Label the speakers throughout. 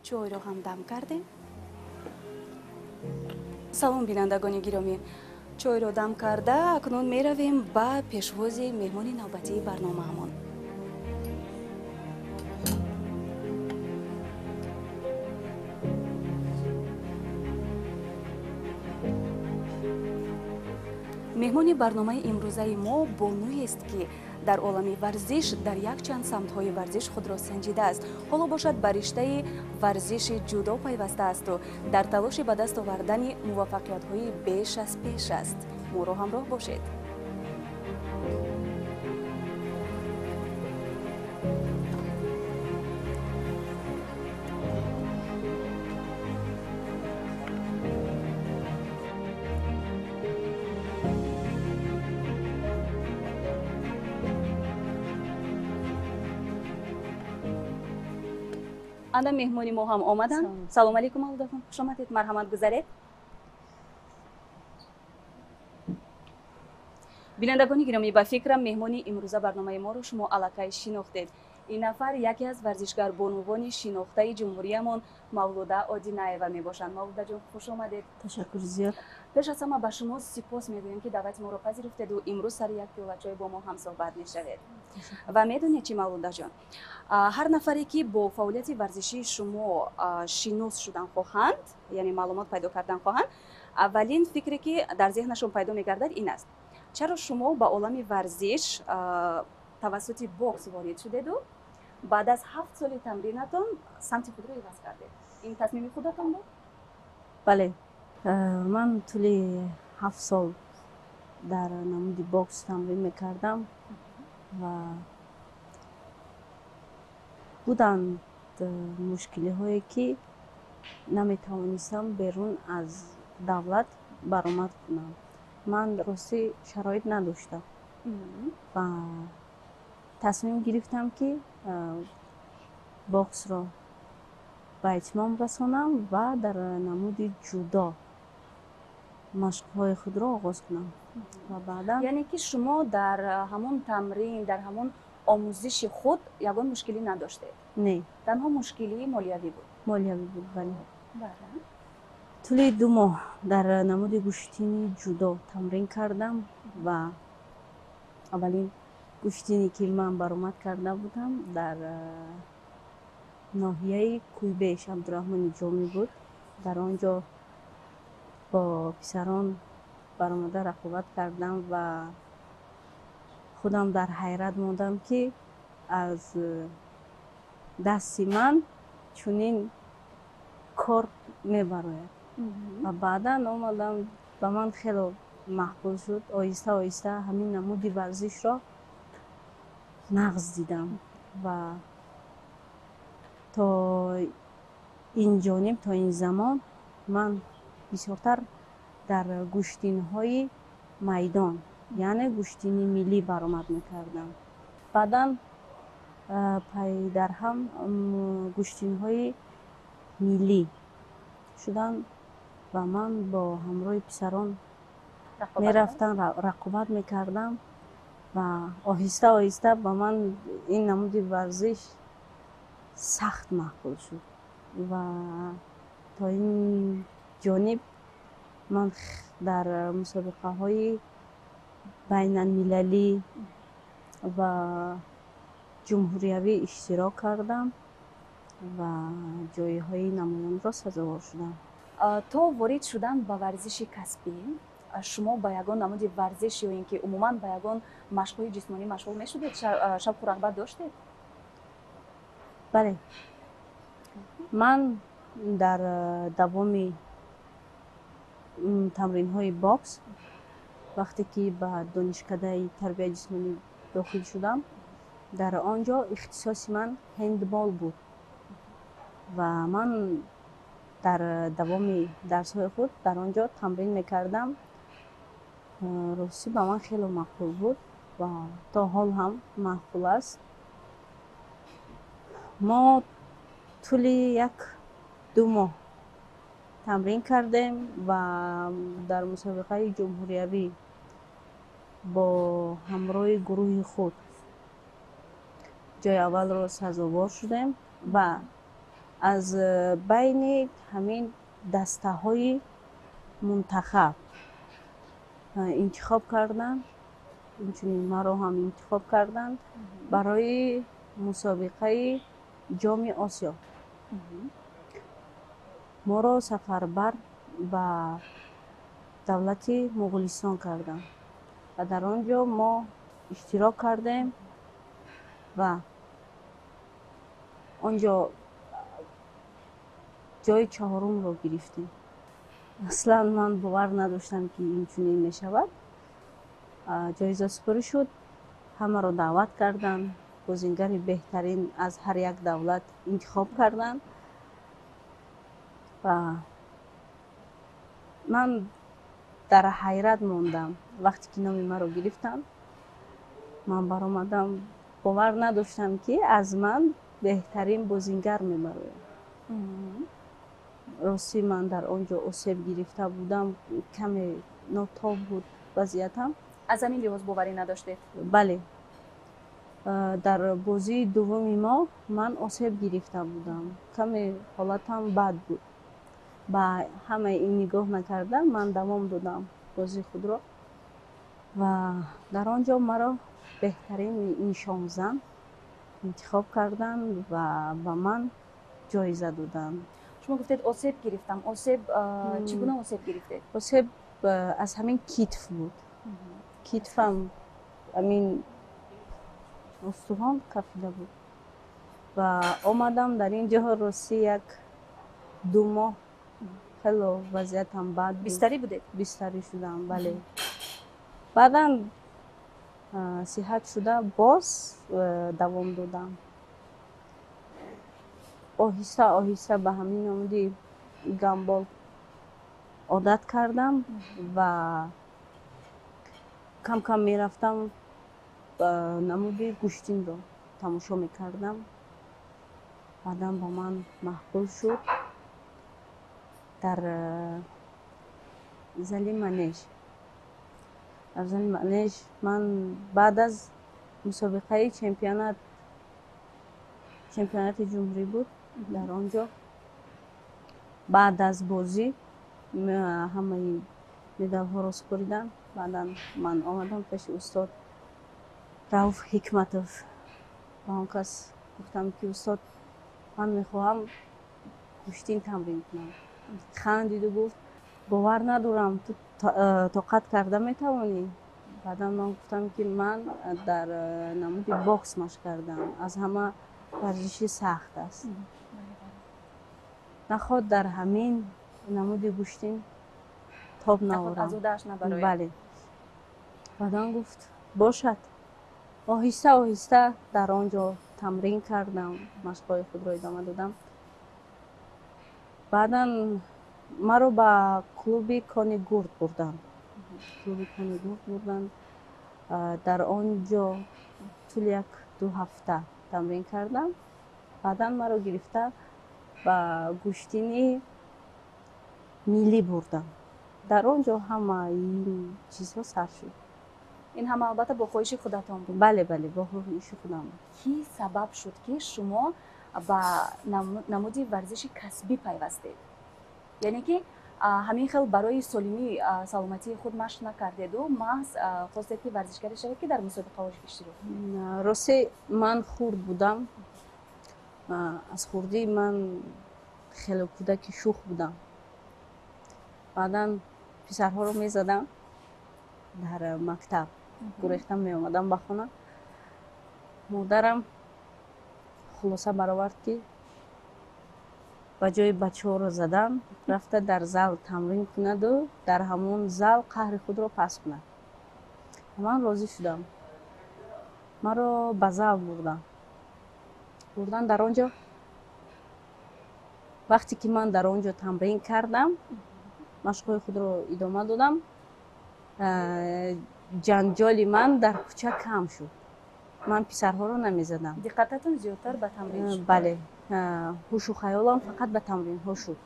Speaker 1: Чойро ҳам дам кардем. Салом, бинандагони гиромӣ. Чойро дам карда, акнун меравем ба пешвози меҳмони навбатии барномаамон. Меҳмони барномаи имрӯзаи мо бонуест, ки дар олами варзиш дар якчанд самтҳои варзиш худро санҷидааст. Ҳоло бошад, ба риштаи варзиши ҷудо пайвастаасту дар талоши ба даст овардани муваффақиятҳои беш аз пеш аст. Моро ҳамроҳ бошед. Анда меҳмони мо ҳам омаданд. Салом алейкум, Мавлудахон, хуш омадед, марҳамат, гузаред. Бинандагони гиромӣ, ба фикрам, меҳмони имрӯза барномаи моро шумо аллакай шинохтед. Ин нафар яке аз варзишгар бонувони шинохтаи ҷумҳуриямон Мавлуда Одинаева мебошанд. Мавлудаҷон, хуш омадед.
Speaker 2: Ташаккур зиёд.
Speaker 1: Пеш аз ҳама ба шумо сипос мегӯем, ки даъвати моро пазируфтеду имрӯз сари як пиёла чой бо мо ҳамсӯҳбат мешавед. Ва медонед чӣ, Мавлудаҷон, ҳар нафаре, ки бо фаъолияти варзишии шумо шинос шудан хоҳанд, яъне маълумот пайдо кардан хоҳанд, аввалин фикре, ки дар зеҳнашон пайдо мегардад, ин аст: чаро шумо ба олами варзиш тавассути бокс ворид шудеду баъд аз 7 соли тамринатон самти худро иваз кардед? Ин тасмими худатон буд?
Speaker 2: Бале, ман тӯли 7 сол дар намуди бокс тамрин мекардам ва буданд мушкилиҳое, ки наметавонистам берун аз давлат баромад кунам. Ман ростӣ шароит надоштам ва тасмим гирифтам, ки боксро ба итмом расонам ва дар намуди ҷудо машқҳои худро оғоз кунам ва баъдан
Speaker 1: Яъне ки шумо дар ҳамон тамрин, дар ҳамон омӯзиши худ ягон мушкилӣ надоштед?
Speaker 2: Не.
Speaker 1: Танҳо мушкилии молиявӣ буд?
Speaker 2: Молиявӣ буд, бале. Тӯли 2 моҳ дар намуди гӯштини ҷудо тамрин кардам ва аввалин гӯштине, ки ман баромад карда будам, дар ноҳияи Кӯйбеш Абдураҳмони Ҷомӣ буд. Дар он ҷо бо писарон баромада рақобат кардам ва худам дар ҳайрат мондам, ки аз дасти ман чунин кор мебарояд. Ва баъдан омадам, ба ман хело маъқул шуд. Оҳиста оҳиста ҳамин намуди варзишро нағз дидам ва то ин ҷониб, то ин замон ман бисёртар дар гӯштинҳои майдон, яъне гӯштини миллӣ баромад мекардам. Баъдан пайдарҳам гӯштинҳои миллӣ шуданд ва ман бо ҳамроҳи писарон мерафтам, рақобат мекардам ва оҳиста оҳиста ба ман ин намуди варзиш сахт маъқул шуд ва то ин ҷониб ман дар мусобиқаҳои байналмилалӣ ва ҷумҳуриявӣ иштирок кардам ва ҷойҳои намоёнро сазовор шудам.
Speaker 1: То ворид шудан ба варзиши касбӣ шумо ба ягон намуди варзиш ё ин ки умуман ба ягон машқҳои ҷисмонӣ машғул мешудед? Шавқу рағбат доштед?
Speaker 2: Бале, ман дар давоми тамринҳои бокс, вақте ки ба донишкадаи тарбияи ҷисмонӣ дохил шудам, дар он ҷо ихтисоси ман ҳендбол буд ва ман дар давоми дарсҳои худ дар он ҷо тамрин мекардам. Ростӣ, ба ман хело маъқул буд ва то ҳол ҳам маъқул аст. Мо тӯли як ду моҳ тамрин кардем ва дар мусобиқаи ҷумҳуриявӣ бо ҳамроҳи гурӯҳи худ ҷои аввалро сазовор шудем ва Аз байни ҳамин дастаҳои мунтахаб интихоб карданд, инчунин маро ҳам интихоб карданд барои мусобиқаи Ҷоми Осиё. Моро сафарбар ба давлати Муғулистон карданд ва дар он ҷо мо иштирок кардем ва он ҷо ҷои чаҳорумро гирифтем. Аслан ман бовар надоштам, ки инчунин мешавад. Ҷоизасупорӣ шуд, ҳамаро даъват карданд, бозингари беҳтарин аз ҳар як давлат интихоб карданд ва ман дар ҳайрат мондам. Вақте ки номи маро гирифтанд, ман баромадам, бовар надоштам, ки аз ман беҳтарин бозингар мебарояд. Ростӣ, ман дар он ҷо осеб гирифта будам, каме нотоб буд вазъиятам.
Speaker 1: Аз ҳамин лиҳоз боварӣ надоштед?
Speaker 2: Бале, дар бозии дуввуми мо ман осеб гирифта будам, каме ҳолатам бад буд. Ба ҳамаи ин нигоҳ накарда, ман давом додам бозии худро ва дар он ҷо маро беҳтарин нишонзан интихоб карданд ва ба ман ҷоиза доданд.
Speaker 1: Шумо гуфтед, осеб гирифтам. Осеб, чӣ гуна осеб гирифтед?
Speaker 2: Осеб аз ҳамин китф буд. Китфам, ҳамин устухон кафида буд ва омадам дар ин ҷо. Ростӣ, як 2 моҳ хело вазъиятам бад буд.
Speaker 1: Бистарӣ будед?
Speaker 2: Бистарӣ шудам, бале. Баъдан сиҳат шуда, боз давом додам. Оҳиста оҳиста ба ҳамин намуди гандбол одат кардам ва кам кам мерафтам, намуди гӯштинро тамошо мекардам. Баъдан ба ман маъқул шуд. Дар зали манеж ман баъд аз мусобиқаи чемпионати ҷумҳурӣ буд, дар он ҷо баъд аз бозӣ ҳамаи медалҳоро супоридам. Баъдан ман омадам пеши устод Рауф Ҳикматов. Ба он кас гуфтам, ки устод, ман мехоҳам гӯштин тамрин кунам. Хандиду гуфт: «Бовар надорам, ту тоқат карда метавонӣ?» Баъдан ман гуфтам, ки ман дар намуди бокс машқ кардам, аз ҳама варзиши сахт аст, наход дар ҳамин намуди гӯштин тоб наорам. Бале. Баъдан гуфт: «Бошад». Оҳиста оҳиста дар он ҷо тамрин кардам, машқҳои худро идома додам. Баъдан маро ба клуби Кони Гурд бурданд. Клуби Кони Гурд бурданд, дар он ҷо тӯли як ду ҳафта тамрин кардам. Баъдан маро гирифта ба гӯштини миллӣ бурданд. Дар он ҷо ҳамаи ин чизҳо сар шуд.
Speaker 1: Ин ҳама, албатта, бо хоҳиши худатон буд?
Speaker 2: Бале, бо хоҳиши худам буд.
Speaker 1: Кӣ сабаб шуд, ки шумо ба намуди варзиши касбӣ пайвастед? Яъне ки ҳамин хел барои солимӣ, саломатии худ машқ накардеду маҳз хостед, ки варзишгаре шавед, ки дар мусобиқаҳо иштирок
Speaker 2: кунед? Росте, ман хурд будам. Аз хурдӣ ман хеле кӯдаки шӯх будам. Баъдан писарҳоро мезадам дар мактаб, гурехта меомадам ба хона. Модарам хулоса баровард, ки ба ҷои бачаҳоро задан, рафта дар зал тамрин кунаду дар ҳамон зал қаҳри худро пас кунад. Ман розӣ шудам. Маро ба зал бурданд. Дар он ҷо, вақте ки ман дар он ҷо тамрин кардам, машқҳои худро идома додам, ҷанҷоли ман дар кӯча кам шуд, ман писарҳоро намезадам.
Speaker 1: Диққататон зиёдтар ба тамрин шуд?
Speaker 2: Бале, ҳушу хаёлам фақат ба тамринҳо шуд.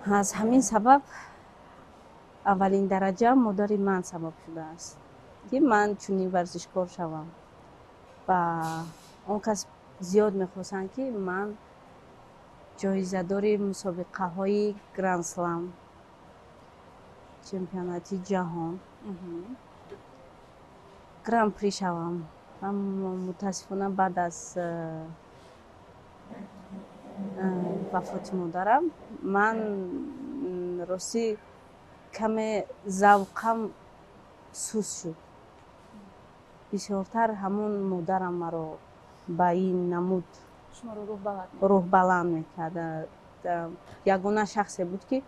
Speaker 2: Аз ҳамин сабаб, аввалин дараҷа модари ман сабаб шудааст, ки ман чунин варзишкор шавам, ва он кас зиёд мехостанд, ки ман Ҷоизадори мусобиқаҳои Гранд-слам, чемпионати ҷаҳон, Гран-при шавам. Аммо мутаассифона, баъд аз вафоти модарам ман, ростӣ, каме завқам суст шуд. Бисёртар ҳамон модарам маро ба ин намуд рӯҳбаланд мекард. Ягона шахсе буд, ки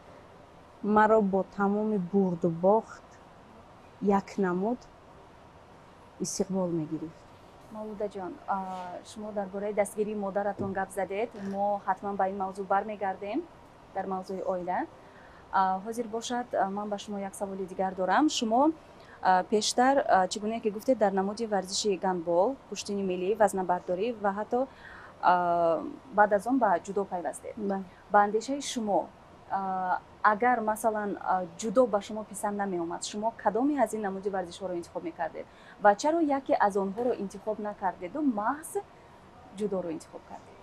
Speaker 2: маро бо тамоми бурду бохт як намуд истиқбол мегирифт.
Speaker 1: Мавлудаҷон, шумо дар бораи дастгирии модаратон гап задед. Мо ҳатман ба ин мавзӯъ бармегардем дар мавзӯи оила. Ҳозир бошад, ман ба шумо як саволи дигар дорам. Шумо пештар, чӣ гуне ки гуфтед, дар намуди варзиши гандбол, гӯштини миллӣ, вазнабардорӣ ва ҳатто баъд аз он ба ҷудо пайвастед. Ба андешаи шумо, агар, масалан, ҷудо ба шумо писанд намеомад, шумо кадоме аз ин намуди варзишҳоро интихоб мекардед ва чаро яке аз онҳоро интихоб накардеду маҳз ҷудоро интихоб кардед?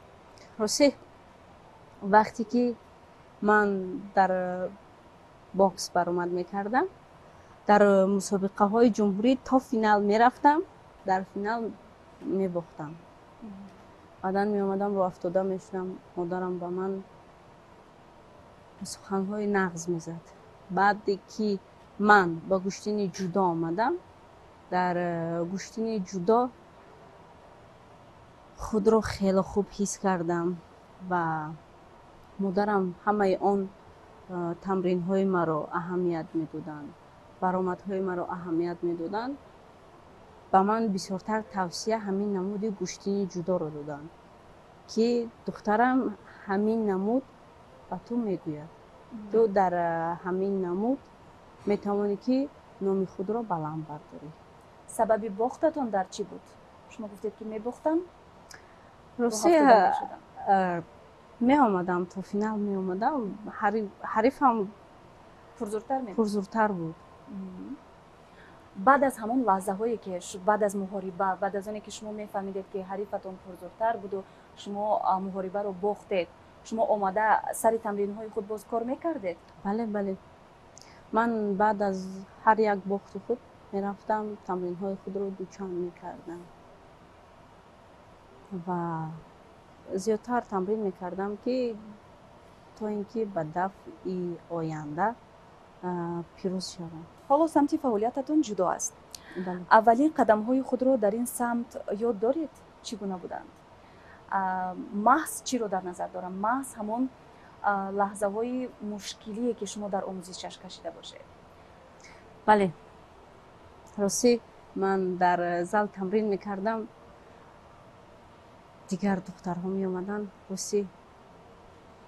Speaker 2: Ростӣ, вақте ки ман дар бокс баромад мекардам, дар мусобиқаҳои ҷумҳурӣ то финал мерафтам, дар финал мебохтам. Баъдан меомадам, рӯафтода мешудам. Модарам ба ман суханҳои нағз мезад. Баъде ки ман ба гӯштини ҷудо омадам, дар гӯштини ҷудо худро хеле хуб ҳис кардам ва модарам ҳамаи он тамринҳои маро аҳамият медоданд, баромадҳои маро аҳамият медоданд. Ба ман бисёртар тавсия ҳамин намуди гӯштини ҷудоро доданд, ки духтарам, ҳамин намуд ба ту мегӯяд, ту дар ҳамин намуд метавонӣ, ки номи худро баланд бардорӣ.
Speaker 1: Сабаби бохтатон дар чӣ буд? Шумо гуфтед, ки мебохтам.
Speaker 2: Ростӣ, меомадам, то финал меомадам, ҳарифам пурзуртар буд.
Speaker 1: Баъд аз ҳамон лаҳзаҳое, ки баъд аз муҳориба, баъд аз оне ки шумо мефаҳмидед, ки ҳарифатон пурзуртар буду шумо муҳорибаро бохтед, шумо омада сари тамринҳои худ боз кор мекардед?
Speaker 2: Бале, ман баъд аз ҳар як бохти худ мерафтам, тамринҳои худро дучанд мекардам ва зиёдтар тамрин мекардам, ки то ин ки ба дафъи оянда пирӯз шавам.
Speaker 1: Ҳоло самти фаъолиятатон ҷудо аст. Аввалин қадамҳои худро дар ин самт ёд доред, чӣ гуна буданд? Маҳз чиро дар назар дорам? Маҳз ҳамон лаҳзаҳои мушкилие, ки шумо дар омӯзишаш кашида бошед.
Speaker 2: Бале, ростӣ, ман дар зал тамрин мекардам, дигар духтарҳо меомаданд. Ростӣ,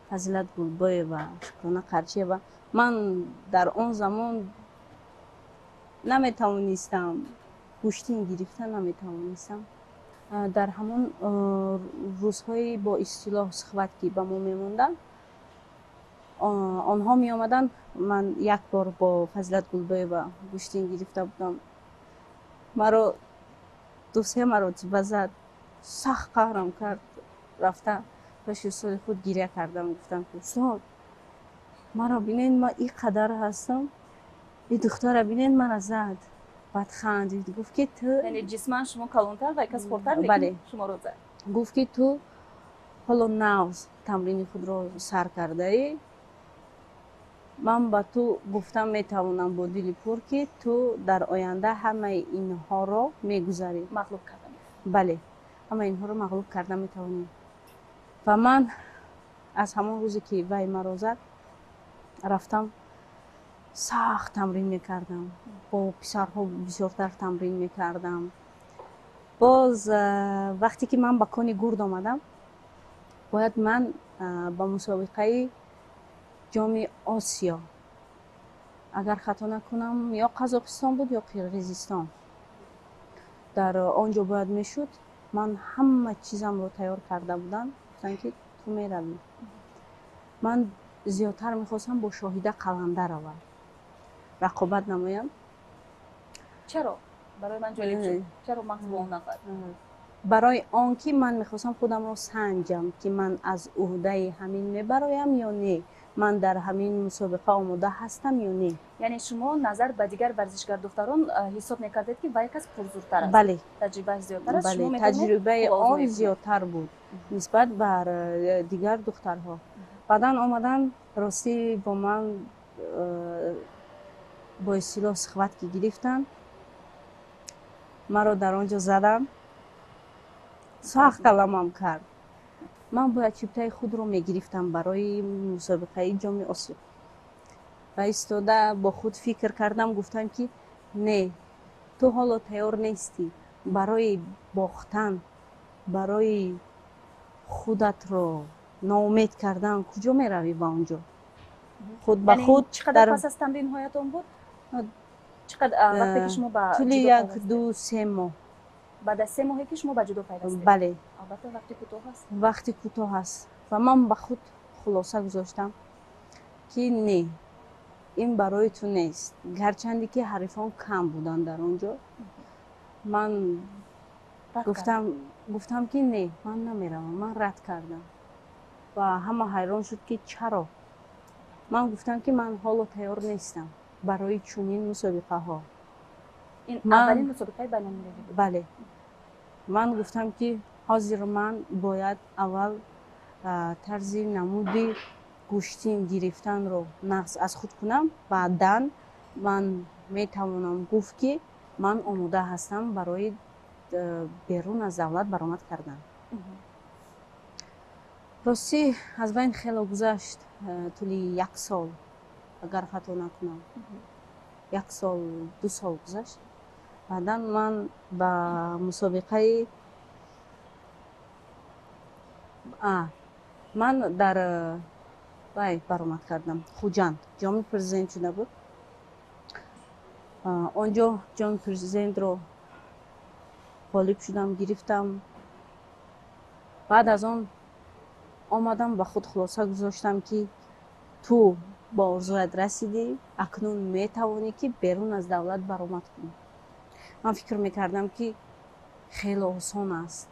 Speaker 2: Фазилат Гулбоева, Шукрона Қарчиева. Ман дар он замон наметавонистам, гӯштин гирифта наметавонистам. Дар ҳамон рӯзҳои бо истилоҳ схватки ба мо мемонданд, онҳо меомаданд. Ман як бор бо Фазилат Гулбоева гӯштин гирифта будам, маро ду-се маротиба зад. Сахт қаҳрам кард, рафта пеши устоди худ гиря кардам. Гуфтам, ки устод, маро бинед, ман ин қадар ҳастам, ин духтара бинед, мара зад. Баъд хандид, гуфт, ки ту
Speaker 1: Яъне ҷисман шумо калонтар ва кас хурдтар, лекин шуморо зад.
Speaker 2: Гуфт, ки ту ҳоло нав тамрини худро сар кардаӣ, ман ба ту гуфтам метавонам бо дили пур, ки ту дар оянда ҳамаи инҳоро мегузарӣ.
Speaker 1: Мағлуб карда.
Speaker 2: Бале, ҳамаи инҳоро мағлуб карда метавонӣ. Ва ман аз ҳамон рӯзе, ки вай маро зад, рафтам, сахт тамрин мекардам, бо писарҳо бисёртар тамрин мекардам. Боз вақте ки ман ба Кони Гурд омадам, бояд ман ба мусобиқаи Ҷоми Осиё, агар хато накунам, ё Қазоқистон буд, ё Қирғизистон, дар он ҷо бояд мешуд. Ман ҳама чизамро тайёр карда будам. Гуфтанд, ки ту меравӣ. Ман зиёдтар мехостам бо Шоҳида Қаландарова рақобат намоям.
Speaker 1: Чаро? Барои ман ҷолиб шуд, чаро маҳз бо он нафар?
Speaker 2: Барои он ки ман мехостам худамро санҷам, ки ман аз уҳдаи ҳамин мебароям ё не, ман дар ҳамин мусобиқа омода ҳастам ё не.
Speaker 1: Яъне шумо назар ба дигар варзишгар духтарон ҳисоб мекардед, ки вай кас пурзуртар аст?
Speaker 2: Бале.
Speaker 1: Таҷрибааш зиёдтар аст.
Speaker 2: Бале, таҷрибаи он зиёдтар буд нисбат бар дигар духтарҳо. Баъдан омадан, ростӣ, бо ман бо истилоҳ схватки гирифтанд, маро дар он ҷо заданд, сахт аламам кард. Ман бояд чиптаи худро мегирифтам барои мусобиқаи Ҷоми Осиё ва истода бо худ фикр кардам, гуфтам, ки не, ту ҳоло тайёр нестӣ барои бохтан, барои худатро ноумед кардан куҷо меравӣ ба он ҷо? Худ ба худ.
Speaker 1: Чӣ қадар пас аз тамринҳоятон буд? Чӣ қадар вақте ки шумо ба
Speaker 2: тӯли 1, 2, 3 моҳ.
Speaker 1: Баъд аз 3 моҳе ки шумо ба ҷудо пайвастед?
Speaker 2: Бале.
Speaker 1: Албатта, вақти кӯтоҳ аст.
Speaker 2: Вақти кӯтоҳ аст ва ман ба худ хулоса гузоштам, ки не, ин барои ту нест. Гарчанде ки ҳарифон кам буданд дар он ҷо, ман гуфтам, ки не, ман намеравам. Ман рад кардам ва ҳама ҳайрон шуд, ки чаро. Ман гуфтам, ки ман ҳоло тайёр нестам барои чунин мусобиқаҳо.
Speaker 1: Ин аввалин мусобиқаи байналмилалӣ буд?
Speaker 2: Бале. Ман гуфтам, ки ҳозир ман бояд аввал тарзи намуди гӯштин гирифтанро нағз аз худ кунам, баъдан ман метавонам гуфт, ки ман омода ҳастам барои берун аз давлат баромад кардан. Ростӣ, аз байн хело гузашт, тӯли як сол, агар хато накунам, як сол, 2 сол гузашт. Баъдан ман ба мусобиқаи ман дар вай баромад кардам, Хуҷанд Ҷоми Президент шуда буд. Он ҷо Ҷоми Президентро ғолиб шудам, гирифтам. Баъд аз он омадам, ба худ хулоса гузоштам, ки ту ба орзуят расидӣ, акнун метавонӣ, ки берун аз давлат баромад кунӣ. Ман фикр мекардам, ки хеле осон аст,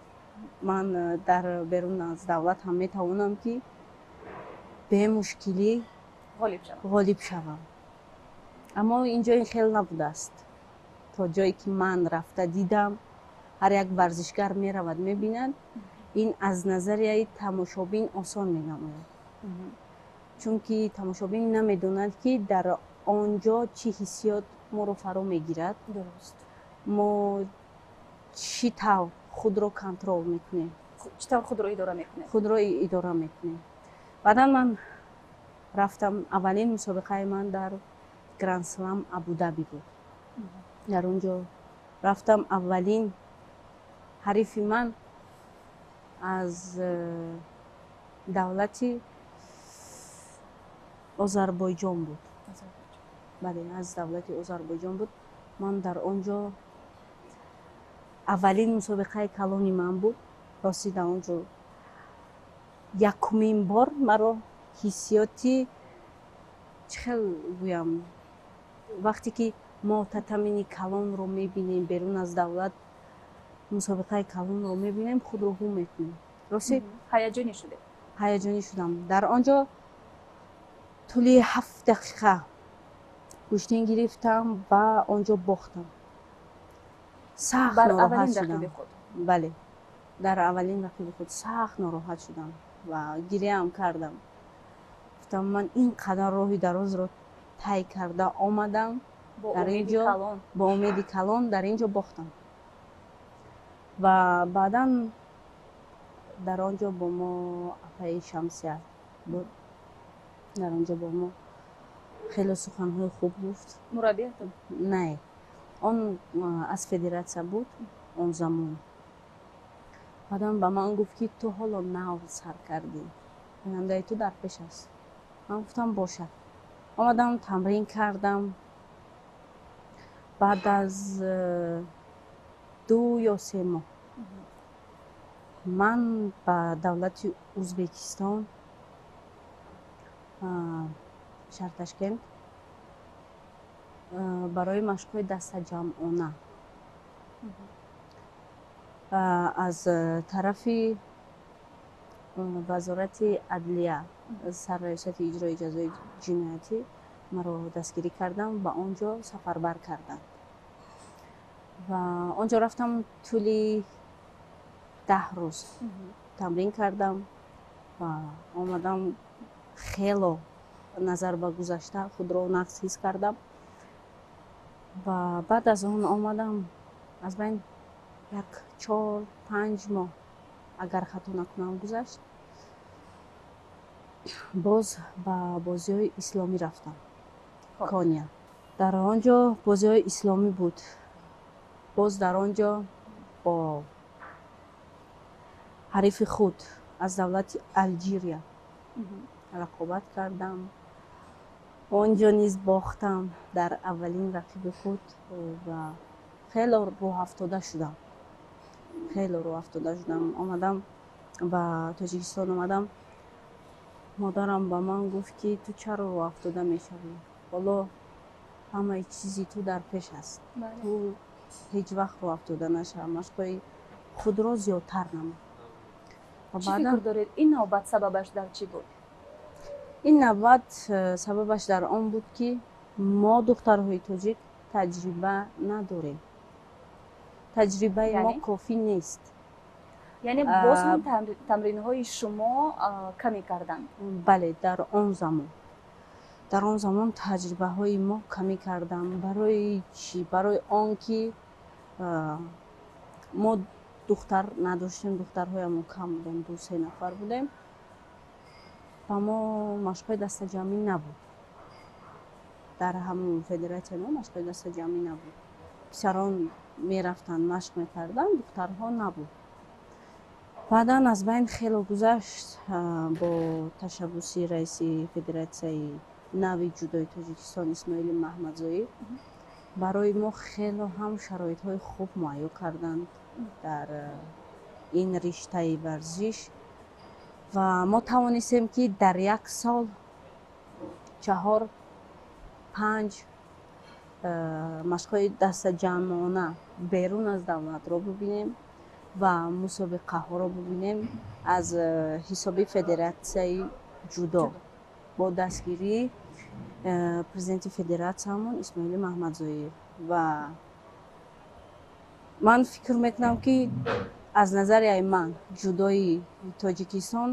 Speaker 2: ман дар берун аз давлат ҳам метавонам, ки бемушкилӣ ғолиб шавам. Аммо ин ҷо ин хел набудааст. То ҷое ки ман рафта дидам, ҳар як варзишгар меравад, мебинад, ин аз назарияи тамошобин осон менамояд, чунки тамошобин намедонад, ки дар он ҷо чӣ ҳиссиёт моро фаро мегирад, мо чӣ тавр худро контрол мекунем.
Speaker 1: Чӣ тавр худро идора мекунем.
Speaker 2: Худро идора мекунем. Баъдан ман рафтам, аввалин мусобиқаи ман дар Грандслам Абудаби буд. Дар он ҷо рафтам, аввалин ҳарифи ман аз давлати Озарбойҷон буд. Бале, аз давлати Озарбойҷон буд. Ман дар он ҷо, аввалин мусобиқаи калони ман буд. Ростӣ, дар он ҷо якумин бор маро ҳиссиёти, чӣ хел гӯям, вақте ки мо татамини калонро мебинем, берун аз давлат мусобиқаи калонро мебинем, худро гум мекунем, ростӣ.
Speaker 1: Ҳаяҷонӣ шудед?
Speaker 2: Ҳаяҷонӣ шудам. Дар он ҷо тӯли 7 дақиқа гӯштин гирифтам ва он ҷо бохтам. Сахт нороҳат шудам. Бале, дар аввалин рақиби худ сахт нороҳат шудам ва гиряам кардам. Гуфтам, ман ин қадар роҳи дарозро тай карда омадам, дар ин ҷо бо умеди калон, дар ин ҷо бохтам. Ва баъдан дар он ҷо бо мо апаи Шамсия буд. Дар он ҷо бо мо хеле суханҳои хуб гуфт.
Speaker 1: Мураббиятон?
Speaker 2: Не, он аз федератсия буд он замон. Баъдан ба ман гуфт, ки ту ҳоло нав сар кардӣ, ояндаи ту дар пеш аст. Ман гуфтам, бошад. Омадам, тамрин кардам. Баъд аз 2 ё 3 моҳ ман ба давлати Узбекистон, шаҳр Ташкент, барои машқҳои дастаҷамъона. Аз тарафи Вазорати адлия, Сарраёсати иҷрои ҷазои ҷиноятӣ маро дастгирӣ карданд, ба он ҷо сафарбар карданд ва он ҷо рафтам, тӯли 10 рӯз тамрин кардам ва омадам. Хело назар ба гузашта худро нағз ҳис кардам ва баъд аз он омадам. Аз байн як 4-5 моҳ, агар хато накунам, гузашт, боз ба Бозиҳои исломӣ рафтам, Кония. Дар он ҷо Бозиҳои исломӣ буд. Боз дар он ҷо бо ҳарифи худ аз давлати Алҷирия рақобат кардам. Он ҷо низ бохтам дар аввалин рақиби худ ва хело рӯҳафтода шудам, хело рӯҳафтода шудам. Омадам, ба Тоҷикистон омадам. Модарам ба ман гуфт, ки ту чаро рӯҳафтода мешавӣ? Ҳоло ҳамаи чизи ту дар пеш аст, ту ҳеҷ вақт рӯҳафтода нашав, машқҳои худро зиёдтар намо.
Speaker 1: Чӣ фикр доред, ин навбат сабабаш дар чӣ буд?
Speaker 2: Ин навбат сабабаш дар он буд, ки мо, духтарҳои тоҷик, таҷриба надорем, таҷрибаи мо кофӣ нест.
Speaker 1: Яъне боз ҳам тамринҳои шумо камӣ карданд?
Speaker 2: Бале, дар он замон таҷрибаҳои мо камӣ карданд. Барои чӣ? Барои он ки мо духтар надоштем, духтарҳоямон кам будем, ду-се нафар будем ва мо машқҳои дастаҷамъӣ набуд. Дар ҳамон федератсияи мо машқҳои дастаҷамъӣ набуд. Писарон мерафтанд, машқ мекарданд, духтарҳо набуд. Баъдан аз байн хело гузашт, бо ташаббуси раиси Федератсияи нави ҷудои Тоҷикистон Исмоили Маҳмадзоир барои мо хело ҳам шароитҳои хуб муҳайё карданд дар ин риштаи варзиш ва мо тавонистем, ки дар як сол чаҳор панҷ машқҳои дастаҷамъона берун аз давлатро бибинем ва мусобиқаҳоро бибинем аз ҳисоби федератсияи ҷудо бо дастгирии президенти федератсиямон Исмоили Маҳмадзоир. Ва ман фикр мекунам, ки аз назарияи ман ҷудои Тоҷикистон,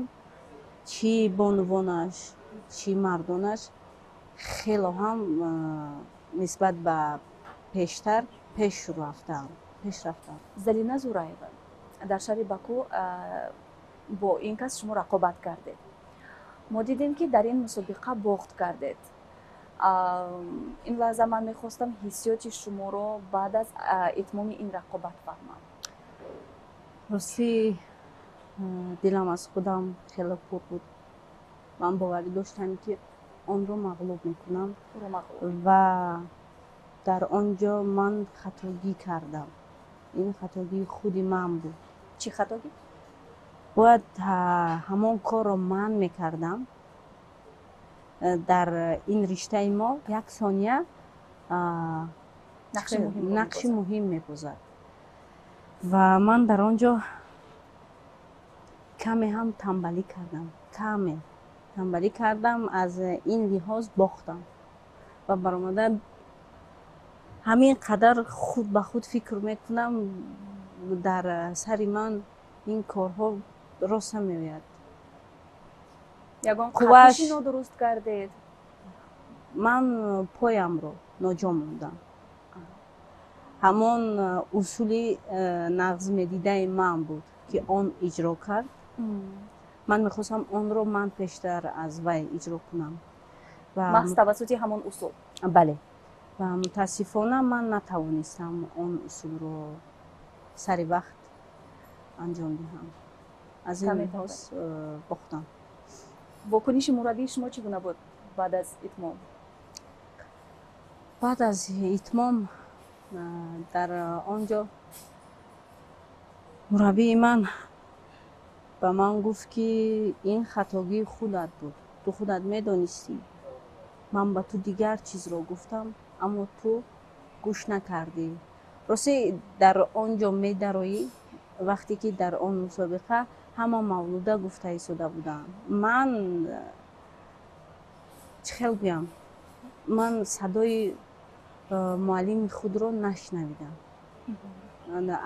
Speaker 2: чӣ бонувонаш, чӣ мардонаш, хело ҳам нисбат ба пештар пеш рафтаанд, пеш рафтаанд.
Speaker 1: Залина Зураева, дар шаҳри Баку бо ин кас шумо рақобат кардед. Мо дидем, ки дар ин мусобиқа бохт кардед. Ин лаҳза ман мехостам ҳиссиёти шуморо баъд аз итмоми ин рақобат фаҳмам.
Speaker 2: Ростӣ, дилам аз худам хеле пур буд. Ман боварӣ доштам, ки онро мағлуб мекунам ва дар он ҷо ман хатогӣ кардам. Ин хатогии худи ман буд.
Speaker 1: Чӣ хатогӣ?
Speaker 2: Бояд ҳамон корро ман мекардам. Дар ин риштаи мо як сония нақши муҳим мебозад ва ман дар он ҷо каме ҳам тамбалӣ кардам, каме тамбалӣ кардам, аз ин лиҳоз бохтам. Ва баромада ҳамин қадар худ ба худ фикр мекунам, дар сари ман ин корҳо роста меояд.
Speaker 1: Ягон қувваши нодуруст кардед?
Speaker 2: Ман поямро ноҷо мондам. Ҳамон усули нағз медидаи ман буд, ки он иҷро кард. Ман мехостам онро ман пештар аз вай иҷро кунам.
Speaker 1: Маҳз тавассути ҳамон усул?
Speaker 2: Бале, ва мутаассифона ман натавонистам он усулро сари вақт анҷом диҳам, аз ин лиҳоз бохтам.
Speaker 1: Вокуниши мураббии шумо чӣ гуна буд баъд аз итмом?
Speaker 2: Баъд аз итмом дар он ҷо мураббии ман ба ман гуфт, ки ин хатогии худат буд, ту худат медонистӣ, ман ба ту дигар чизро гуфтам, аммо ту гӯш накардӣ. Ростӣ, дар он ҷо медароӣ. Вақте ки дар он мусобиқа ҳама Мавлуда гуфта истода буданд, ман чӣ хел гӯям, ман садои муаллими худро нашнавидам.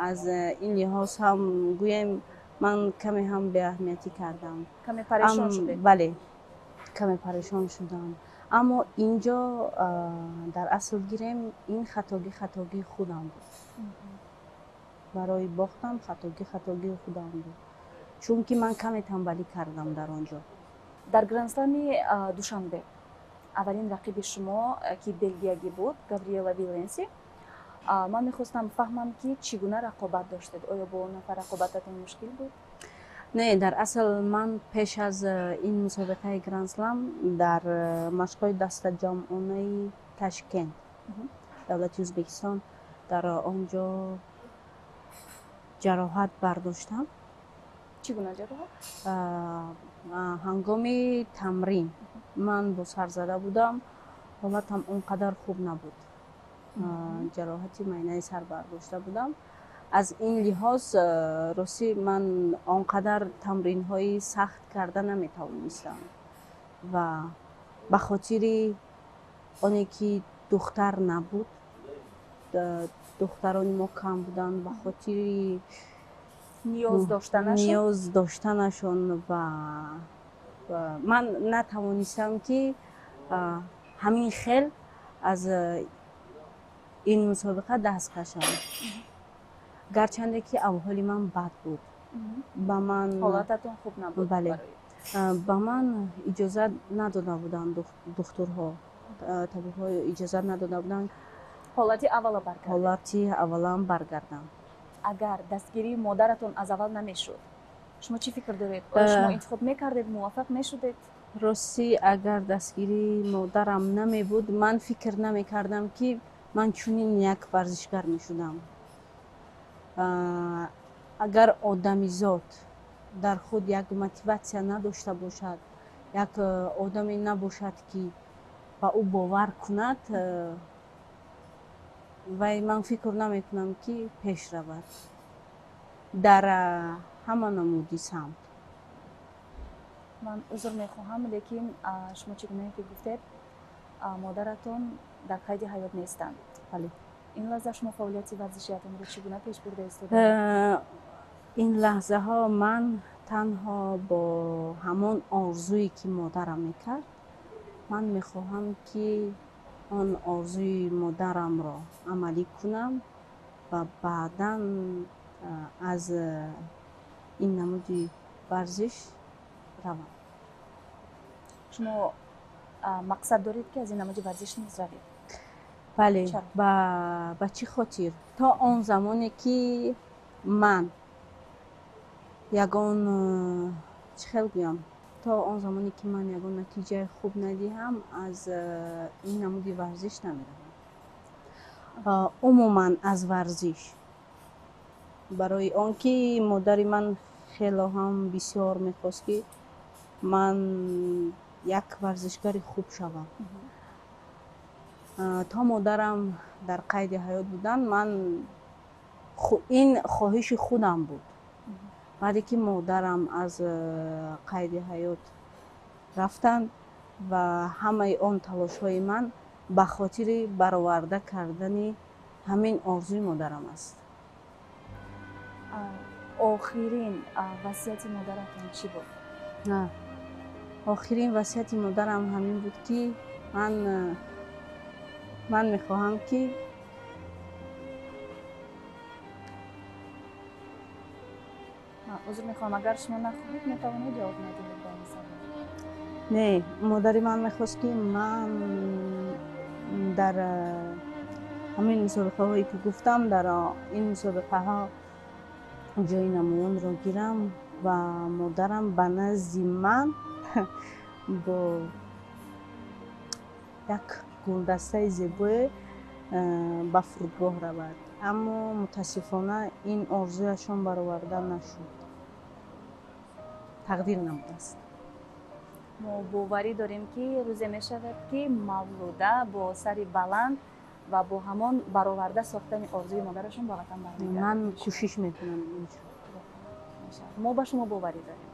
Speaker 2: Аз ин лиҳоз ҳам гӯем, ман каме ҳам беаҳамиятӣ кардам.
Speaker 1: Каме парешон шудед?
Speaker 2: Бале, каме парешон шудам. Аммо инҷо дар асл гирем, ин хатогӣ хатогии худам буд. Барои бохтам хатогӣ хатогии худам буд, чунки ман каме танбалӣ кардам дар он ҷо.
Speaker 1: Дар грандслами Душанбе аввалин рақиби шумо, ки белгиягӣ буд, Габриела Виленси, ман мехостам фаҳмам, ки чӣ гуна рақобат доштед. Оё бо он нафар рақобататон мушкил буд?
Speaker 2: Не, дар асл ман пеш аз ин мусобиқаи грандслам дар машқҳои дастаҷамъонаи Ташкент, давлати Ӯзбекистон, дар он ҷо ҷароҳат бардоштам.
Speaker 1: Чӣ гуна ҷароҳат?
Speaker 2: Ҳангоми тамрин ман бо сар зада будам, ҳолатам он қадар хуб набуд, ҷароҳати майнаи сар бардошта будам. Аз ин лиҳоз, ростӣ, ман он қадар тамринҳои сахт карда наметавонистам ва ба хотири оне ки духтар набуд, духтарони мо кам буданд, ба хотири
Speaker 1: ниёз доштанашон,
Speaker 2: ниёз доштанашон ва ман натавонистам, ки ҳамин хел аз ин мусобиқа даст кашам, гарчанде ки авҳоли ман бад буд. Ба ман
Speaker 1: ҳолататон хуб набуд?
Speaker 2: Бале, ба ман иҷозат надода буданд духтурҳо, табибҳо иҷозат надода буданд.
Speaker 1: Ҳолати аввала баргардед?
Speaker 2: Ҳолати аввалам баргардам.
Speaker 1: Агар дастгирии модаратон аз аввал намешуд, шумо чӣ фикр доред? Оё шумо интихоб мекардед, муваффақ мешудед?
Speaker 2: Ростӣ, агар дастгирии модарам намебуд, ман фикр намекардам, ки ман чунин як варзишгар мешудам. Агар одамизод дар худ як мотиватсия надошта бошад, як одаме набошад, ки ба ӯ бовар кунад, вай ман фикр намекунам, ки пеш равад дар ҳама намуди самт.
Speaker 1: Ман узр мехоҳам, лекин шумо чӣ гунае ки гуфтед, модаратон дар қайди ҳаёт нестанд.
Speaker 2: Бале.
Speaker 1: Ин лаҳза шумо фаъолияти варзишиятонро чӣ гуна пеш бурда истодаед?
Speaker 2: Ин лаҳзаҳо ман танҳо бо ҳамон орзуе, ки модарам мекард, ман мехоҳам, ки он орзуи модарамро амалӣ кунам ва баъдан аз ин намуди варзиш равам.
Speaker 1: Шумо мақсад доред, ки аз ин намуди варзиш низ равед?
Speaker 2: Бале. Ба чӣ хотир? То он замоне ки ман ягон, чӣ хел гӯям, то он замоне ки ман ягон натиҷаи хуб надиҳам, аз ин намуди варзиш намеравам, умуман аз варзиш. Барои он ки модари ман хело ҳам бисёр мехост, ки ман як варзишгари хуб шавам. То модарам дар қайди ҳаёт буданд, ман ин хоҳиши худам буд. Баъде ки модарам аз қайди ҳаёт рафтанд ва ҳамаи он талошҳои ман ба хотири бароварда кардани ҳамин орзуи модарам аст.
Speaker 1: Охирин васияти модаратон чӣ буд?
Speaker 2: Охирин васияти модарам ҳамин буд, ки ман мехоҳам, ки
Speaker 1: Узр мехоҳам, агар шумо нахоҳед, метавонед ҷавоб надиҳед ба ин савол.
Speaker 2: Не, модари ман мехост, ки ман дар ҳамин мусобиқаҳое, ки гуфтам, дар ин мусобиқаҳо ҷои намоёнро гирам ва модарам ба назди ман бо як гулдастаи зебое ба фурудгоҳ равад. Аммо мутаассифона ин орзуяшон бароварда нашуд, тақдир набудааст.
Speaker 1: Мо боварӣ дорем, ки рӯзе мешавад, ки Мавлуда бо сари баланд ва бо ҳамон бароварда сохтани орзуи модарашон ба ватан бармегардад.
Speaker 2: Ман кӯшиш мекунам.
Speaker 1: мешавад. Мо ба шумо боварӣ дорем.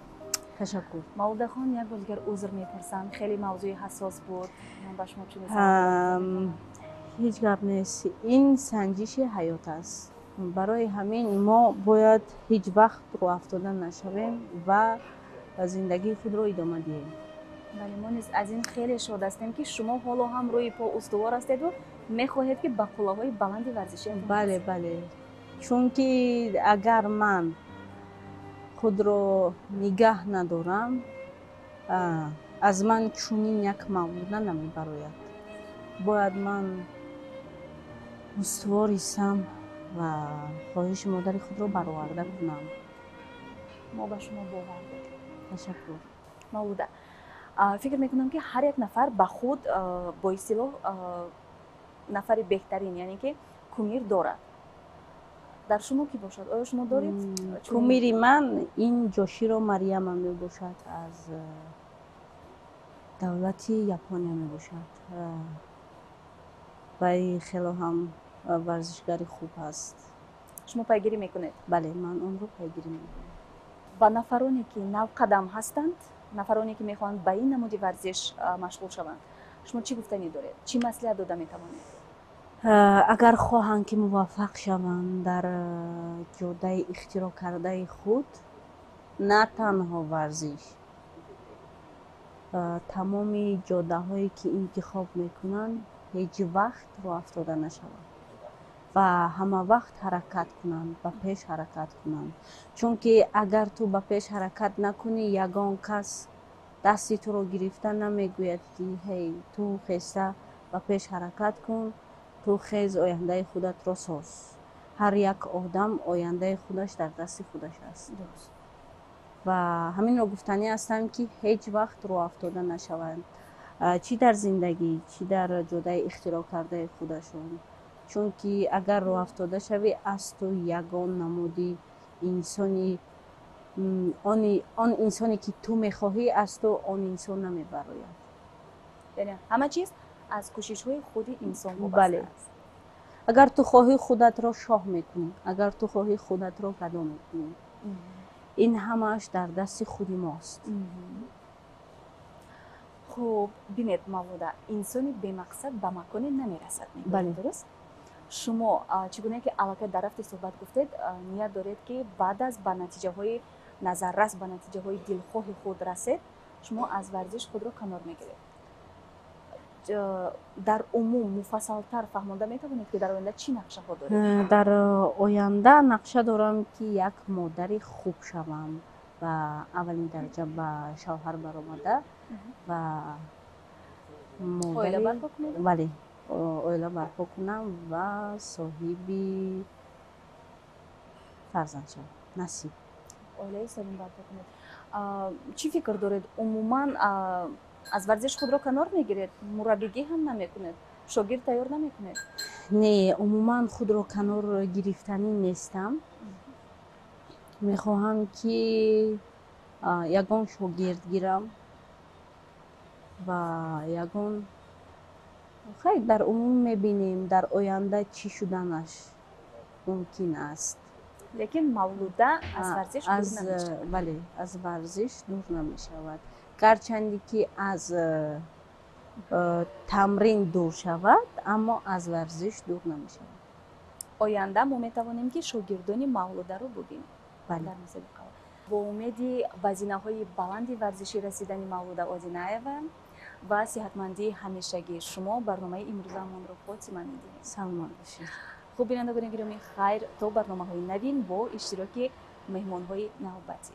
Speaker 2: Ташаккур.
Speaker 1: Мавлудахон, як бор дигар узр мепурсам, хеле мавзӯи ҳассос буд. Ман ба шумо чунин
Speaker 2: Ҳеҷ гап нест, ин санҷиши ҳаёт аст. Барои ҳамин мо бояд ҳеҷ вақт рӯафтода нашавем ва зиндагии худро идома диҳем.
Speaker 1: Бале, мо низ аз ин хеле шод ҳастем, ки шумо ҳоло ҳам рӯи по устувор ҳастеду мехоҳед, ки ба қуллаҳои баланди варзишӣ.
Speaker 2: Бале, бале, чунки агар ман худро нигаҳ надорам, аз ман чунин як Мавлуда намебарояд. Бояд ман устувор истам ва хоҳиши модари худро бароварда кунам.
Speaker 1: Мо ба шумо бовар дорем.
Speaker 2: Ташаккур.
Speaker 1: Мавлуда, фикр мекунам, ки ҳар як нафар ба худ бо истилоҳ нафари беҳтарин, яъне ки кумир дорад. Дар шумо кӣ бошад? Оё шумо доред?
Speaker 2: Кумири ман ин Ҷоширо Марияма мебошад, аз давлати Япония мебошад. Вай хело ҳам варзишгари хуб аст.
Speaker 1: Шумо пайгирӣ мекунед?
Speaker 2: Бале, ман онро пайгирӣ мекунам.
Speaker 1: Ба нафароне, ки навқадам ҳастанд, нафароне, ки мехоҳанд ба ин намуди варзиш машғул шаванд, шумо чӣ гуфтанӣ доред, чӣ маслиҳат дода метавонед?
Speaker 2: Агар хоҳанд, ки муваффақ шаванд дар ҷодаи ихтироъ кардаи худ, на танҳо варзиш, тамоми ҷодаҳое, ки интихоб мекунанд, ҳеҷ вақт роҳафтода нашаванд ва ҳама вақт ҳаракат кунанд, ба пеш ҳаракат кунанд, чунки агар ту ба пеш ҳаракат накунӣ, ягон кас дасти туро гирифта намегӯяд, ки ҳей, ту хеста ба пеш ҳаракат кун, ту хез, ояндаи худатро соз. Ҳар як одам ояндаи худаш дар дасти худаш аст. Ва ҳаминро гуфтанӣ ҳастам, ки ҳеҷ вақт роҳафтода нашаванд, чӣ дар зиндагӣ, чӣ дар ҷодаи ихтироъ кардаи худашон, чунки агар роҳафтода шавӣ, аз ту ягон намуди инсони, он инсоне, ки ту мехоҳӣ, аз ту он инсон намебарояд.
Speaker 1: Яъне ҳама чиз аз кӯшишҳои худи инсон вобаста аст.
Speaker 2: Агар ту хоҳӣ, худатро шоҳ мекунӣ, агар ту хоҳӣ, худатро гадо мекунӣ. Ин ҳамааш дар дасти худи мост.
Speaker 1: Хуб, бинед, Мавлуда, инсони бемақсад ба маконе намерасад, мегӯянд, дуруст? Шумо, чӣ гуна ки аллакай дар рафти суҳбат гуфтед, ният доред, ки баъд аз ба натиҷаҳои назаррас, ба натиҷаҳои дилхоҳи худ расед, шумо аз варзиш худро канор мегиред. Дар умум муфассалтар фаҳмонда метавонед, ки дар оянда чӣ нақшаҳо доред?
Speaker 2: Дар оянда нақша дорам, ки як модари хуб шавам ва аввалин дараҷа ба шавҳар баромада ва
Speaker 1: оила барпо кунед?
Speaker 2: Бале, оила барпо кунам ва соҳиби фарзанд шавам, насиб.
Speaker 1: Оилаи солим барпо кунед. Чӣ фикр доред, умуман аз варзиш худро канор мегиред, мураббигӣ ҳам намекунед, шогирд тайёр намекунед?
Speaker 2: Не, умуман худро канор гирифтанӣ нестам. Мехоҳам, ки ягон шогирд гирам ва ягон, хайр, дар умум мебинем, дар оянда чӣ шуданаш мумкин аст.
Speaker 1: Лекин Мавлуда аз варзиш дур намешавад.
Speaker 2: Бале, аз варзиш дур намешавад. Гарчанде ки аз тамрин дур шавад, аммо аз варзиш дур намешавад.
Speaker 1: Оянда мо метавонем, ки шогирдони Мавлударо бубинем дар мусобиқаҳо. Бо умеди ба зинаҳои баланди варзишӣ расидани Мавлуда Одинаева ва сиҳатмандии ҳамешагии шумо барномаи имрӯзамонро хотима медиҳем.
Speaker 2: Саломат бошед.
Speaker 1: Хуб, бинандагони гиромӣ, хайр, то барномаҳои навин бо иштироки меҳмонҳои навбатӣ.